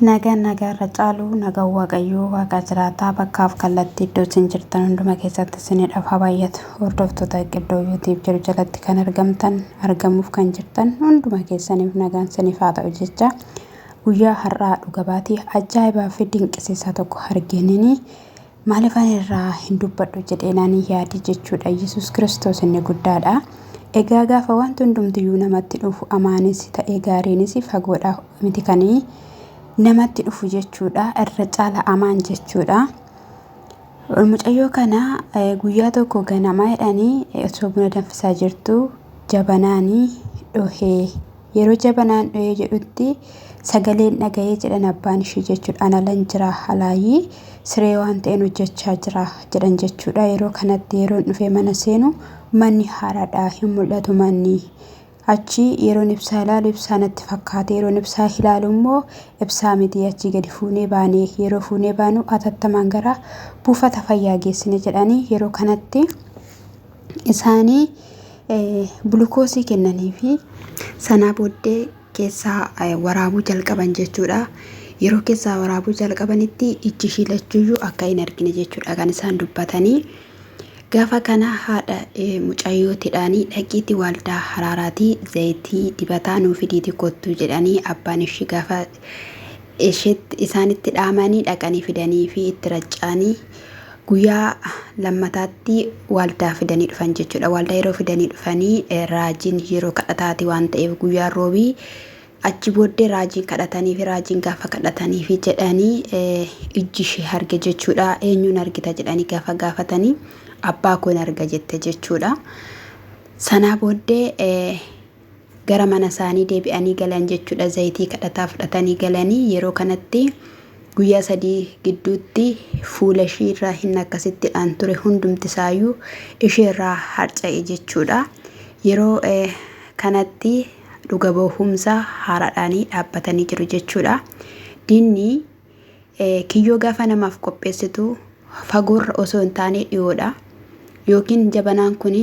Nagaan nagaa irra caalu nagaan Waaqayyoo Waaqa jiraataa bakkaaf kallattii iddoo isin jirtan hunduma keessatti isiniidhaaf haa baay'atu. Hordoftoota Qibdoo YouTube jedhu jalatti kan argamtan argamuuf kan jirtan hunduma keessaniif nagaan isiniif haa ta'u jecha guyyaa har'aa dhuga baatii ajaa'ibaa fi dinqisiisaa tokko arginini maaliifan irraa hin dubbadhu jedheenaan yaadi jechuudha. Yesuus Kiristoos inni guddaadha. Egaa gaafa wanti hundumtiyyuu namatti dhufu amaanis ta'ee gaariinis fagoodha miti kanii namatti dhufu jechuudha. Irra caala amaan jechuudha. Mucayyoo kana guyyaa tokko ganamaa jedhanii osoo buna danfisaa jirtu jabanaanii dhohee yeroo jabanaan dhohee jedhutti sagaleen dhaga'ee jedhan abbaan ishii jechuudha. Ana lan jira halaayii siree waan ta'een hojjechaa jira jedhan jechuudha. Yeroo kanatti yeroon dhufee mana seenu manni haaraadha hin mul'atu manni. Achi yeroon ibsaa ilaalu ibsaa natti fakkaate yeroon ibsaa ilaalu immoo ibsaa miti achii gadi fuunee baane yeroo fuunee baanu atattamaan gara buufata fayyaa geessine jedhanii yeroo kanatti isaanii bulukoosii kennanii fi sanaa booddee keessaa waraabuu jalqaban jechuudha. Yeroo keessaa waraabuu jalqabanitti ijji ishii lachuuyyuu akka hin argine jechuudha kan isaan dubbatanii. Gaafa kana haadha mucayyootiidhaanii dhaqiitii waaldaa haraaraatii zayitii dibataa nuu fidiitii kottuu jedhanii abbaan ishii gaafa isheetti isaanitti dhaamanii dhaqanii fidanii fi itti racca'anii guyyaa lammataatti waaldaa fidanii dhufan jechuudha. Waaldaa yeroo fidanii dhufanii raajiin yeroo kadhataati waan ta'eef guyyaa roobii Achi booddee raajiin kadhataniifi raajiin gaafa kadhataniifi jedhanii ijji ishee arge jechuudha. Eenyuun argita jedhanii gaafa gaafatanii abbaa koon arga jette jechuudha. Sanaa booddee gara mana isaanii deebi'anii galan jechuudha. Zayitii kadhataa fudhatanii galanii yeroo kanatti guyyaa 3 gidduutti fuula ishii irraa hin akkasittidhaan ture hundumti isaayyuu ishee irraa harca'e jechuudha. Yeroo kanatti dhuga bahumsa haaraadhaanii dhaabbatanii jiru jechuudha. Diinni kiyyoo gaafa namaaf qopheessitu fagoorra osoo hin taane dhiyoodha. Yookiin jabanaan kun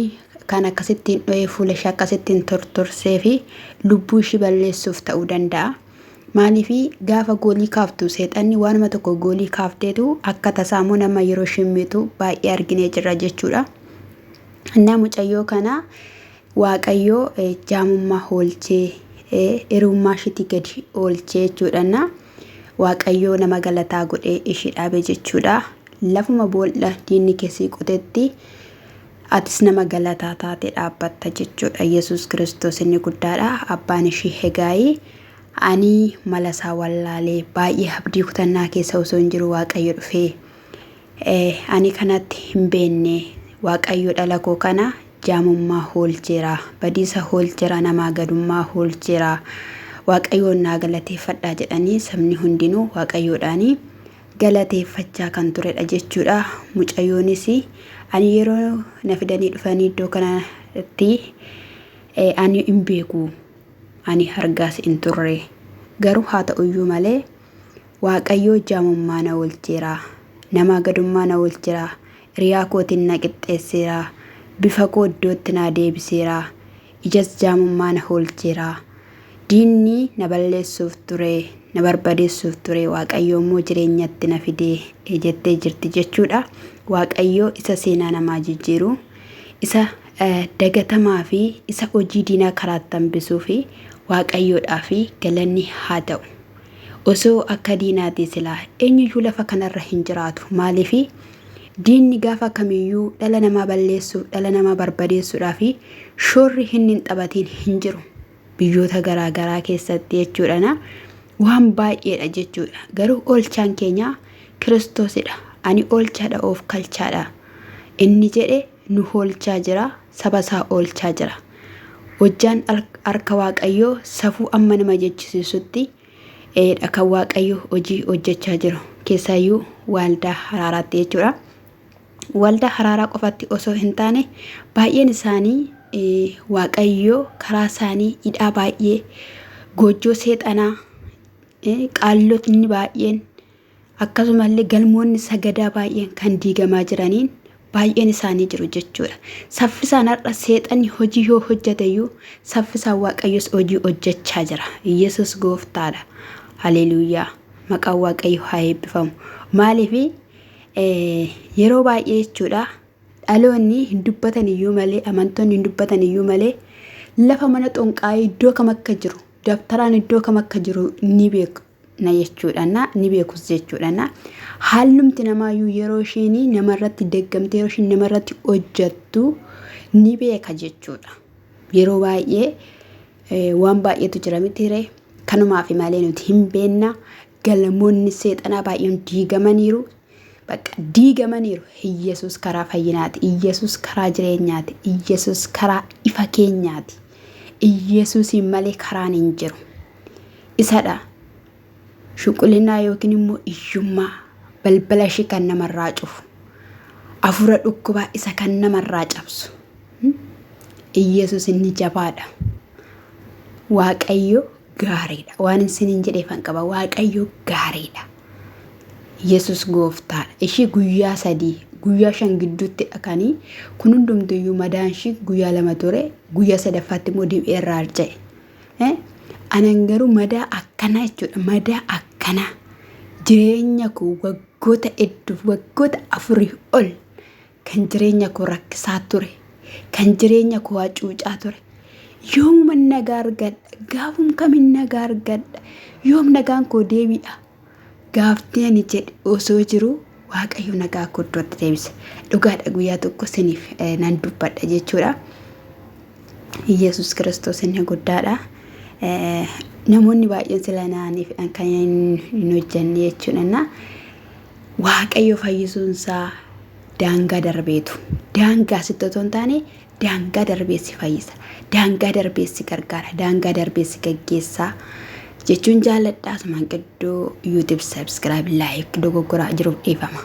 kan akkasittiin dho'ee fuula ishee akkasittiin tortorsee fi lubbuu ishii balleessuuf ta'uu danda'a. Maaliif gaafa goolii kaaftu seexanni waanuma tokko goolii kaafteetu akka tasaa immoo nama yeroo ishiin miitu baay'ee arginee jirra jechuudha. Innaa mucayyoo kana Waaqayyo jaamummaa hoolchee hiriyummaa ishiitii gadi oolchee jechuudha. Na Waaqayyo nama galataa godhee ishii dhaabe jechuudha. Lafuma boolla diinni keessii qotetti atis nama galataa taate dhaabbatta jechuudha. Yesuus Kiristoos inni guddaadha. Abbaan ishii Hegaayii ani mala isaa wallaalee baay'ee abdii kutannaa keessa osoo hin jiru Waaqayyo dhufee Ani kanatti hin beenne. Waaqayyo dhala koo kana jaamummaa hoolcheera, badiisa hoolcheera, namaa gadummaa hoolcheera. Waaqayyoon naa galateeffadhaa jedhanii sabni hundinuu Waaqayyoodhaanii galateeffachaa kan turedha jechuudha. Mucayyoonis ani yeroo na fidanii dhufanii iddoo kanatti ani hin beeku, ani argaas hin turre. Garuu haa ta'uyyuu malee Waaqayyoo jaamummaa na oolcheera, namaa gadummaa na oolcheera, hiriyaa kootiin na qixxeesseera, bifa koo iddootti naa deebiseera, ijas jaamummaa na oolcheera. Diinni na balleessuuf ture, na barbadeessuuf ture, Waaqayyo immoo jireenyatti na fide jettee jirti jechuudha. Waaqayyo isa seenaa namaa jijjiiru, isa dagatamaa fi isa hojii diinaa karaatti hambisuu fi Waaqayyoodhaa fi galanni haa ta'u. Osoo akka diinaatii silaa eenyuyyuu lafa kanarra hin jiraatu. Maaliifi diinni gaafa kamiyyuu dhala namaa balleessuuf, dhala namaa barbadeessuudhaaf shoorri inni hin taphatiin hin jiru. Biyyoota garaa garaa keessatti jechuudha. Waan baay'eedha jechuudha. Garuu oolchaan keenya Kiristoosidha. Ani oolchaadha of kalchaadha. Inni jedhe nu oolchaa jira, saba isaa oolchaa jira. Hojjaan harka Waaqayyoo safuu amma nama jechisiisutti dha kan Waaqayyo hojii hojjechaa jiru. Keessaayyuu waaldaa haraaraatti jechuudha. Waldaa haraaraa qofatti osoo hin taane baay'een isaanii Waaqayyo karaa isaanii hidhaa baay'ee goojjoo seexanaa qaallotni baay'een Akkasumallee galmoonni sagadaa baay'een kan diigamaa jiraniin baay'een isaanii jiru jechuudha. Saffisaan har'a seexanni hojii yoo hojjeteyyuu saffisaan Waaqayyos hojii hojjechaa jira. Yesus gooftaadha. Haleluuyaa. Maqaan Waaqayyo haa eebbifamu. Maaliif yeroo baay'ee jechuudha dhaloonni hin dubbatan iyyuu malee amantoonni hin dubbatan iyyuu malee lafa mana xonqaayii iddoo kam akka jiru dabtaraan iddoo kam akka jiru ni beekna jechuudha ni beekus jechuudha. Haalumti namaayyuu yeroo isheen namarratti deeggamte yeroo isheen namarratti hojjettu ni beeka jechuudha. Yeroo baay'ee waan baay'eetu jira miti ree kanumaaf malee nuti hin beekna galmoonni seexanaa baay'een diigamaniiru. Bakka diigamaniiru. Iyyasuus karaa fayyinaati. Iyyasuus karaa jireenyaati. Iyyasuus karaa ifa keenyaati. Iyyasuusiin malee karaan hin jiru. Isadha. Shuqulinaa yookiin immoo iyyummaa balbala ishee kan namarraa cufu. Hafuura dhukkubaa isa kan namarraa cabsu. Iyyasuus inni jabaadha. Waaqayyo gaariidha. Waan isiniin jedheefan qaba. Waaqayyo gaariidha. Yesus gooftaadha. Ishii guyyaa 3 guyyaa 5 gidduutti dhaqanii kun hundumtuyyuu madaan ishii guyyaa 2 ture guyyaa sadaffaatti immoo deebi'ee irraa harca'e. Anan garuu madaa akkanaa jechuudha. Madaa akkanaa jireenya koo waggoota hedduuf waggoota afurii ol kan jireenya koo rakkisaa ture kan jireenya koo hacuucaa ture yoomuman nagaa argadha gaafum kamin nagaa argadha yoom nagaan koo deebi'a gaaftii ani jedhe osoo jiru waaqayyo nagaa koo iddootti deebise dhugaadha guyyaa tokko siniif nan dubbadha jechuudha. Yesus Kiristoos inni guddaadha. Namoonni baay'een sila naaniif kan hin hojjenne jechuudha. Waaqayyo fayyisuunsaa daangaa darbeetu. Daangaa sitti otoo hin taane daangaa darbee si fayyisa. Daangaa darbee si gargaara. Daangaa darbee si gaggeessaa. Jechuun jaalladha. Asumaan qiddoo YouTube subscribe like dogoggoraa jiruuf dhiifama.